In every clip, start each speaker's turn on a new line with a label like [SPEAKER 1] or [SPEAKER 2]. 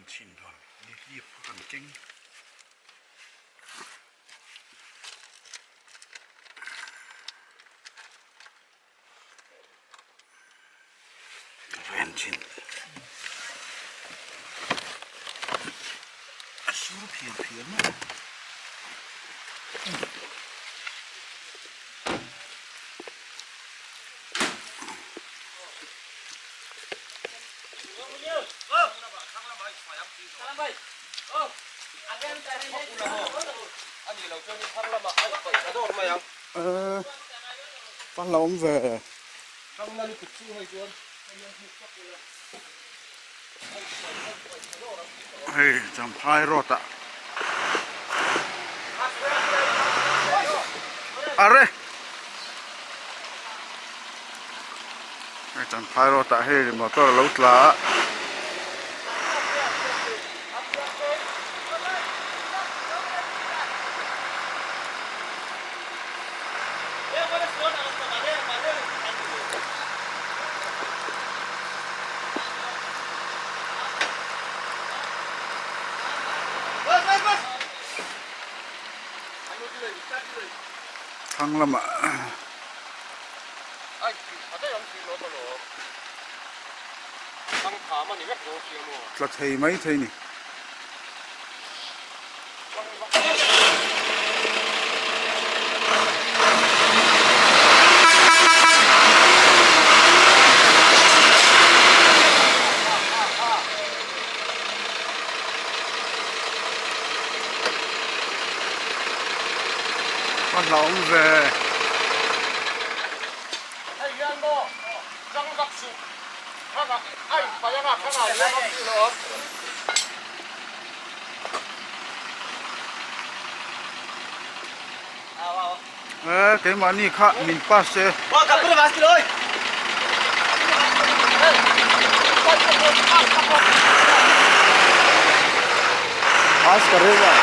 [SPEAKER 1] en chhin dawn nihliap kha kan keng. Ka en thin. A sur phiar phiar mai a. Ờ, con là ông về. Hei Champhai road ah are hei Champhai road ah hei motor a lo tla a. Thlang lamah tla thei mai thei ni. A hlauhawm ve. Ê keimahni kha min pass se. Pass ka reuh a.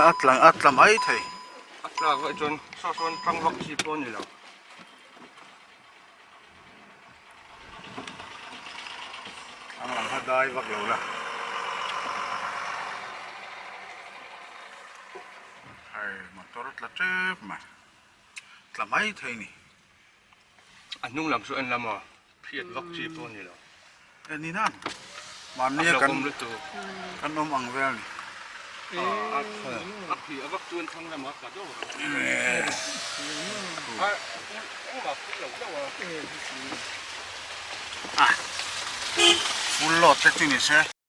[SPEAKER 1] A tla a tla mai thei.
[SPEAKER 2] A tlak ah chuan saw sawn tang vak chi pawh a ni lo.
[SPEAKER 1] Ang lam kha dai vak lo la. Hei motor tla tep mai. Tla mai thei ni.
[SPEAKER 2] A hnung lam chu en lam aw, phiat vak chi pawh a ni lo.
[SPEAKER 1] E ni nan, mahnia kan kan awm ang vel ni.
[SPEAKER 2] A phih a vak chuan thlang lamah tla deuh ang. Engmah phut lo deuh a.
[SPEAKER 1] A full load te chu ni se.